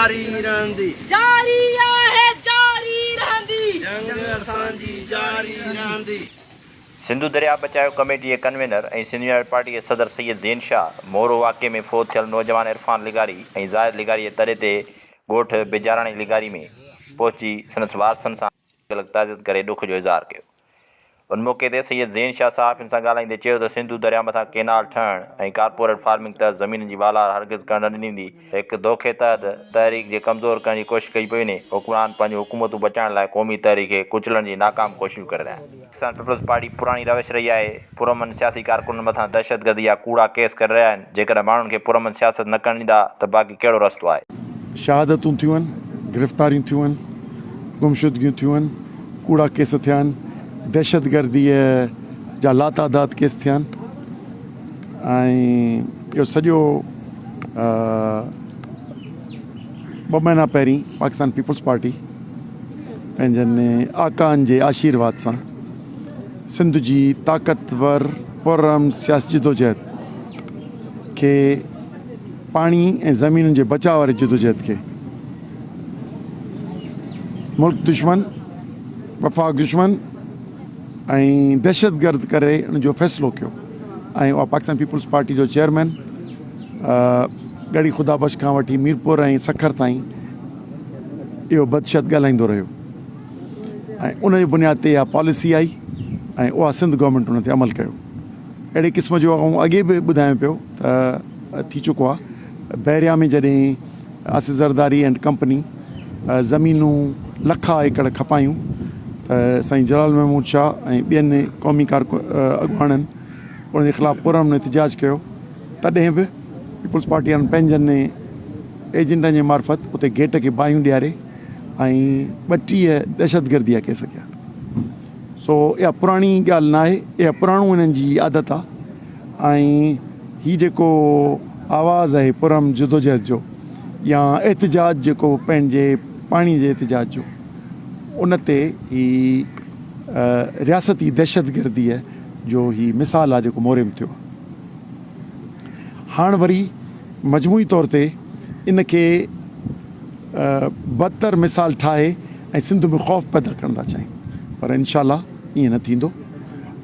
جاري رهندي. جاري آهي جاري رهندي. جنگ اسان جي جاري رهندي. سنڌو درياء بچايو ڪميٽي جي ڪنوينر ۽ سنڌ يونائيٽڊ پارٽي جي صدر سيد زين شاهه مورو واقعي ۾ فوت ٿيل نوجوان عرفان لغاري ۽ زاهد لغاري جي تڏي تي ڳوٺ بجاراڻي لغاري ۾ پهچي سندس وارثن سان الڳ تعزيت ڪري ڏک جو اظهار ڪيو. ان موقعي تي سيد زين شاهه صحافين سان ڳالهائيندي چيو ته سنڌو درياء مٿان ڪينال ٺهڻ ۽ ڪارپوريٽ فارمنگ تحت زمينن جي والار هرگز ڪرڻ نه ڏني ويندي، هڪ دوکي تحت تحريڪ جي ڪمزور ڪرڻ جي ڪوشش ڪئي پئي وڃي، حڪمران پنهنجون حڪومتون بچائڻ لاء قومي تحريڪ کي ڪچلڻ جي ناڪام ڪوششون ڪري رهيا آهن. پاڪستان پيپلز پارٽي پراڻي روش رهي آهي، پرامن سياسي ڪارڪنن مٿان دهشتگردي جا ڪوڙا ڪيس ڪري رهيا آهن، جيڪڏهن ماڻهن کي پرامن سياست نه ڪرڻ ڏيندا ته باقي ڪهڙو رستو آهي. شهادتون ٿيون آهن، گرفتاريون ٿيون آهن، گمشدگيون ٿيون آهن، ڪوڙا ڪيس ٿيا آهن، دهشتگرديء جا لاتعداد ڪيس ٿيا آهن ۽ اهو سڄو ٻه مهينا پهرين پاڪستان پيپلز پارٽي پنهنجن آقائن جي آشيرواد سان سنڌ جي طاقتور پرامن سياسي جدوجهد کي پاڻي ۽ زمينن جي بچاء واري جدوجهد کي ملڪ دشمن، وفاق دشمن ۽ دهشتگرد ڪري ان جو فيصلو ڪيو ۽ اها پاڪستان پيپلز پارٽي جو چيئرمين ڳڙهي خدا بخش کان وٺي ميرپور ۽ سکر تائين اهو بدشد ڳالهائيندو رهيو ۽ ان جي بنياد تي اها پاليسي آئي ۽ اها سنڌ گورنمينٽ ان تي عمل ڪيو. اهڙي قسم جو آئون اڳي به ٻڌايان پيو ته ٿي چڪو آهي بحريا ۾ جڏهن آصف زرداري اينڊ ڪمپني زمينون لکا ايڪڙ کپايون ته سائين جلال محمود شاهه ۽ ٻين قومي ڪارڪن اڳواڻن ان جي خلاف پرامن احتجاج ڪيو تڏهن به پيپلز پارٽي وارن پنهنجن ايجنٽن جي معرفت اتي گيٽ کي باهيون ڏياري ۽ 32 دهشتگردي جا ڪيس ڪيا. سو اها پراڻي ڳالهه ناهي، اها پراڻو انهن جي عادت آ ۽ هي جيڪو آواز آهي پرامن جدوجهد جو يا احتجاج جيڪو پنهنجي پاڻي جي احتجاج جو ان تي هي رياستي دهشتگرديء جو هي مثال آ جيڪو موري ۾ ٿيو آ. هاڻ وري مجموعي طور تي ان کي بدتر مثال ٺاهي ۽ سنڌ ۾ خوف پيدا ڪرڻ ٿا چاهين پر انشاء الله ائين نه ٿيندو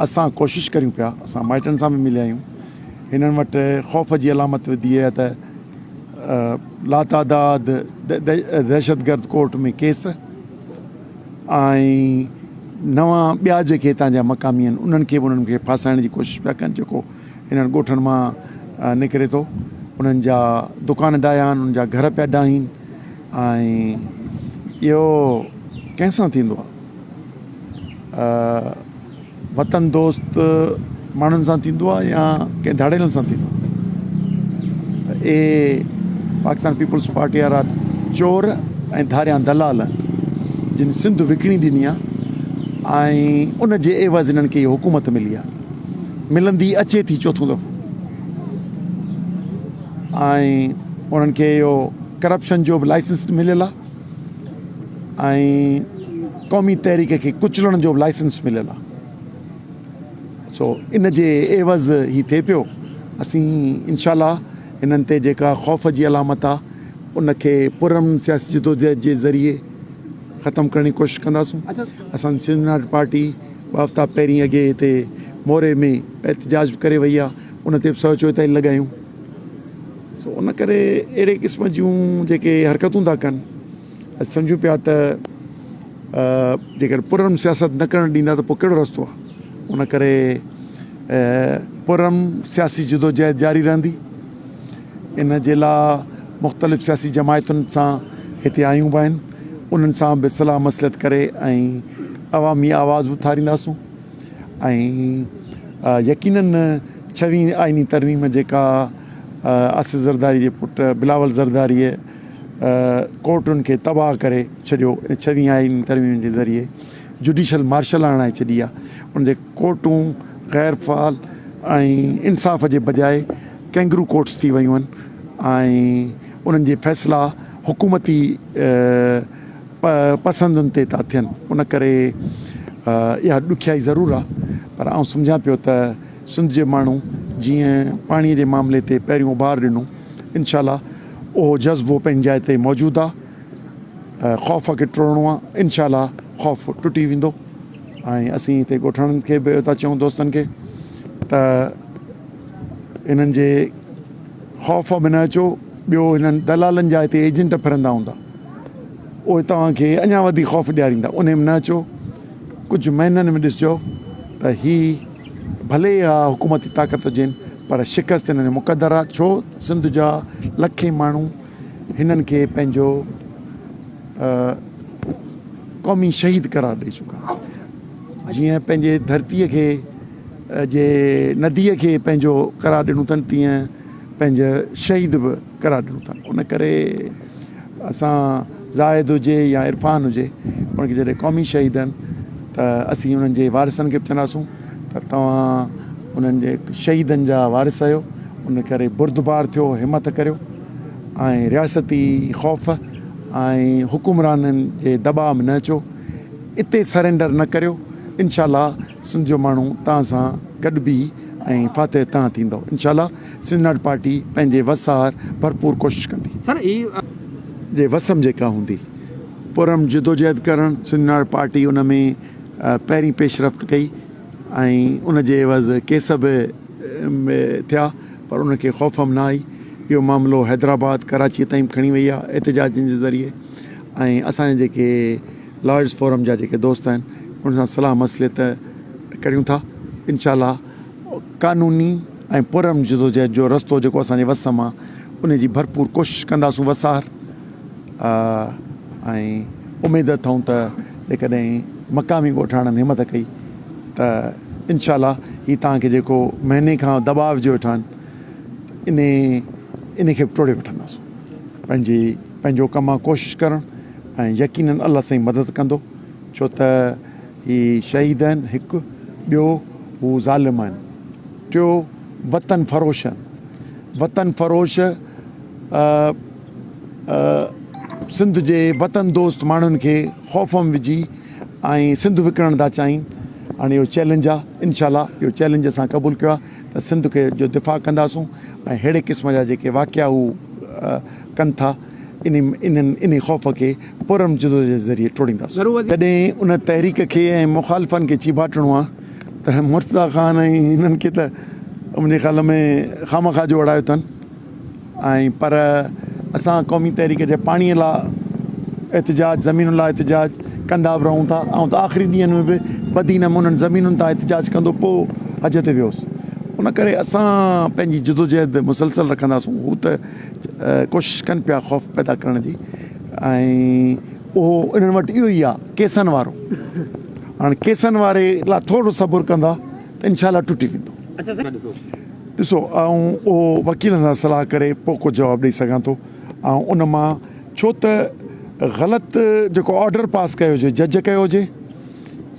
اسان ڪوشش ڪريون پيا اسان مائٽن سان به مليا آهيون هنن وٽ خوف جي علامت وڌي آهي ته لاتعداد دهشتگرد ڪورٽ ۾ ڪيس ۽ نوان ٻيا جيڪي هتان جا مقامي آهن انهن کي به انهن کي ڦاسائڻ جي ڪوشش پيا ڪن جيڪو انهن ڳوٺن مان نڪري ٿو انهن جا دڪان ڊاهيا آهن انهن جا گهر پيا ڊاهين ۽ اهو ڪنهن سان ٿيندو آهي وطن دوست ماڻهن سان ٿيندو آهي يا ڪنهن ڌاڙيلن سان ٿيندو آهي ته اهي پاڪستان پيپلز پارٽي وارا چور ۽ ڌاريان دلال جن سنڌ وڪڻي ڏني آهي ۽ ان جي عيوض انهن کي اها حڪومت ملي آهي ملندي اچي ٿي چوٿون دفعو ۽ انهن کي اهو ڪرپشن جو به لائسنس مليل آهي ۽ قومي تحريڪ کي ڪچلڻ جو به لائسنس مليل آهي سو ان جي عيوض هي ٿئي پيو اسين انشاء الله هنن تي جيڪا خوف جي علامت آهي ان کي پرامن سياسي جدوجهد جي ذريعي ختم ڪرڻ جي ڪوشش ڪنداسون اسان سنڌ يونائيٽڊ پارٽي ٻه هفتا پهرين اڳي هتي موري ۾ احتجاج به ڪري وئي آهي ان تي به 144 لڳايون سو ان ڪري اهڙي قسم جون جيڪي حرڪتون ٿا ڪن اسين سمجهون پيا ته جيڪڏهن پرامن سياست نه ڪرڻ ڏيندا ته پوء ڪهڙو رستو آهي ان ڪري پرامن سياسي جدوجهد جاري رهندي ان جي لاء مختلف سياسي جماعتن سان هتي آيون به آهن انهن سان به صلاح مصلحت ڪري ۽ عوامي آواز به اٿارينداسون ۽ يقينن ڇويهين آئيني ترميم جيڪا آصف زرداري جي پٽ بلاول زرداريء ڪورٽن کي تباهه ڪري ڇڏيو ۽ ڇويهين آئيني ترميم جي ذريعي جڊيشل مارشل آڻائي ڇڏي آهي ان جي ڪورٽون غير فعال ۽ انصاف جي بجاء ڪينگرو ڪورٽس ٿي ويون آهن ۽ انهن جي فيصلا حڪومتي پسندن تي ٿا ٿين ان ڪري اها ڏکيائي ضرور آهي پر آئون سمجهان پيو ته سنڌ جي ماڻهو جيئن پاڻي جي معاملي تي پهريون اڀار ڏنو انشاء الله اهو جذبو پنهنجي جاء تي موجود آ. خوف کي ٽوڙڻو آ انشاء الله خوف ٽٽي ويندو ۽ اسين هتي ڳوٺاڻن کي به اهو ٿا چئون دوستن کي ته انهن جي خوف ۾ نه اچو ٻيو هنن دلالن جا هتي ايجنٽ ڦرندا هوندا اهي توهان کي اڃا وڌيڪ خوف ڏياريندا انهي ۾ نه اچو ڪجهه مهينن ۾ ڏسجو ته هي ڀلي اها حڪومتي طاقت هجين پر شڪست هنن جو مقدر آ ڇو سنڌ جا لکين ماڻهو هنن کي پنهنجو قومي شهيد قرار ڏئي چڪا جيئن پنهنجي ڌرتيء کي جي نديء کي پنهنجو قرار ڏنو اٿن تيئن پنهنجو شهيد به قرار ڏنو اٿن ان ڪري اسان زاهد هجي يا عرفان هجي ان کي جڏهن قومي شهيد آهن ته اسين انهن جي وارثن کي به چونداسون ته توهان انهن جي شهيدن جا وارث آهيو ان ڪري بردبار ٿيو همت ڪريو ۽ رياستي خوف ۽ حڪمرانن جي دٻاء ۾ نه اچو اتي سرينڊر نه ڪريو انشاء الله سنڌ جو ماڻهو توهان سان گڏ بيهي ۽ فاتح توهان ٿيندؤ انشاء الله سنڌ not party پنهنجي وس آهر ڀرپور ڪوشش ڪندي. سر هي. جي وس م جيڪا هوندي پرامن جدوجهد ڪرڻ سنڌ not party ان ۾ پهرين پيش رفت ڪئي ۽ ان جي عيوض ڪيس به ٿيا پر ان کي خوف م نه آئي اهو معاملو حيدرآباد ڪراچي تائين به کڻي وئي آهي احتجاجن جي ذريعي ۽ اسان جا جيڪي لائرز فورم جا جيڪي دوست آهن ان سان صلاح مصلحت ڪريون ٿا انشاء الله قانوني ۽ پرامن جدوجهد جو رستو جيڪو اسان جي وس مان ان جي ڀرپور ڪوشش ڪنداسون وسار ۽ اميد اٿئون ته جيڪڏهن مقامي ڳوٺاڻن همت ڪئي ته انشاء الله هي توهان کي جيڪو مهيني کان دٻاء وجهي ويٺا آهن انهي انهي کي به ٽوڙي وٺنداسون پنهنجي پنهنجو ڪم آ ڪوشش ڪرڻ ۽ يقينن الله سائين مدد ڪندو ڇو ته هي شهيد آهن هڪ ٻيو هو ظالم آهن ٽيو وطن فروش آهن وطن فروش سنڌ جي وطن دوست ماڻهن کي خوف ۾ وجهي ۽ سنڌ وڪڻڻ ٿا چاهين هاڻي اهو چئلينج آهي انشاء الله اهو چئلينج اسان قبول ڪيو آهي ته سنڌ کي جو دفاع ڪنداسون ۽ ههڙي قسم جا جيڪي واقعا هو ڪن ٿا انهي انهن انهي خوف کي پرامن جدوجهد جي ذريعي ٽوڙينداسون. جڏهن ان تحريڪ کي ۽ مخالفن کي چيڀاٽڻو آهي ته مرتضيٰ خان ۽ هنن کي ته منهنجي خيال ۾ خامخواه جو اڙايو اٿن. ۽ پر اسان قومي تحريڪ جي پاڻي لا احتجاج زمينن لا احتجاج ڪندا به رهون ٿا آئون ته آخري ڏينهن ۾ به بدين ۾ انهن زمينن تان احتجاج ڪندو پوء حج تي ويو هوس ان ڪري اسان پنهنجي جدوجهد مسلسل رکنداسون هو ته ڪوشش ڪن پيا خوف پيدا ڪرڻ جي ۽ اهو انهن وٽ اهو ئي آهي ڪيسن وارو هاڻي ڪيسن واري لا ٿورو صبر ڪندا ته انشاء الله ٽٽي ويندو. ڏسو آئون اهو وڪيلن سان صلاح ڪري پوء ڪو جواب ڏئي سگهان ٿو. آئون ان مان ڇو ته غلط جيڪو آرڊر پاس ڪيو هجي جج ڪيو هجي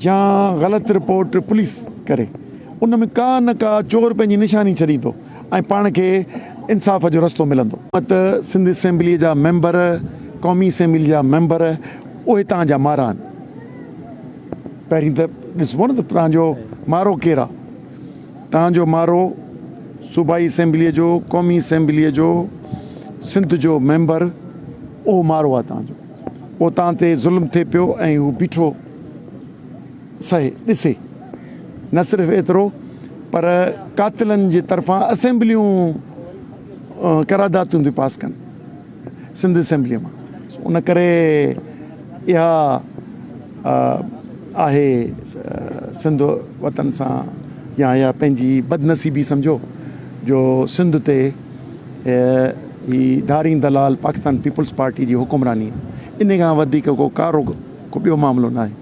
يا غلط رپورٽ پوليس ڪري ان ۾ ڪا نه ڪا چور پنهنجي نشاني ڇڏيندو ۽ پاڻ کي انصاف جو رستو ملندو. ته سنڌ اسيمبليء جا ميمبر قومي اسيمبلي جا ميمبر اهي توهان جا مارا آهن. پهرين ته ڏسبو نه ته توهان جو مارو ڪير آ. توهان جو مارو صوبائي اسيمبليء جو، قومي اسيمبليء جو، سنڌ جو ميمبر اهو مارو آ توهان جو. اهو توهان تي ظلم ٿئي پيو ۽ هو بيٺو سهي ڏسي. نه صرف ايترو پر قاتلن جي طرفان اسيمبليون قراردادون ٿيون پاس ڪن. سنڌ اسيمبليء مان ان ڪري اها آهي سنڌ وطن سان يا اها پنهنجي بدنصيبي سمجهو جو سنڌ تي هي ڌارين دلال پاڪستان پيپلز پارٽي جي حڪمراني آهي ان کان وڌيڪ ڪو ڪارو ڪو ٻيو معاملو ناهي.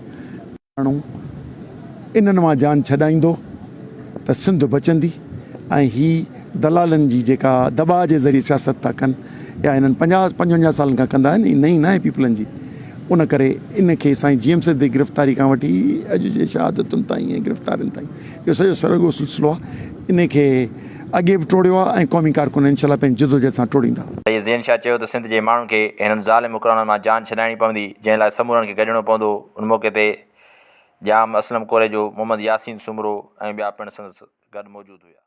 ماڻهو انهن مان جان ڇڏائيندو ته سنڌ بچندي ۽ هي دلالن جي جيڪا دٻاء جي ذريعي سياست ٿا ڪن يا هنن 50 55 سالن کان ڪندا آهن هي نئين ناهي پيپلن جي ان ڪري ان کي سائين جي ايم سيد جي گرفتاري کان وٺي اڄ جي شهادتن تائين ۽ گرفتارين تائين اهو سڄو سرڳو سلسلو آهي ان کي اڳي به ٽوڙيو آهي ۽ قومي ڪارڪن انشاء الله پنهنجي جدوجهد سان ٽوڙيندا. سيد زين شاهه چيو ته سنڌ جي ماڻهن کي هنن ظالم حڪمرانن مان جان ڇڏائڻي پوندي جنهن لاء سمورن کي گڏڻو پوندو ان موقعي تي ڄام اسلم ڪوريجو، محمد ياسين سومرو ۽ ٻيا پڻ سندس گڏ موجود هيا.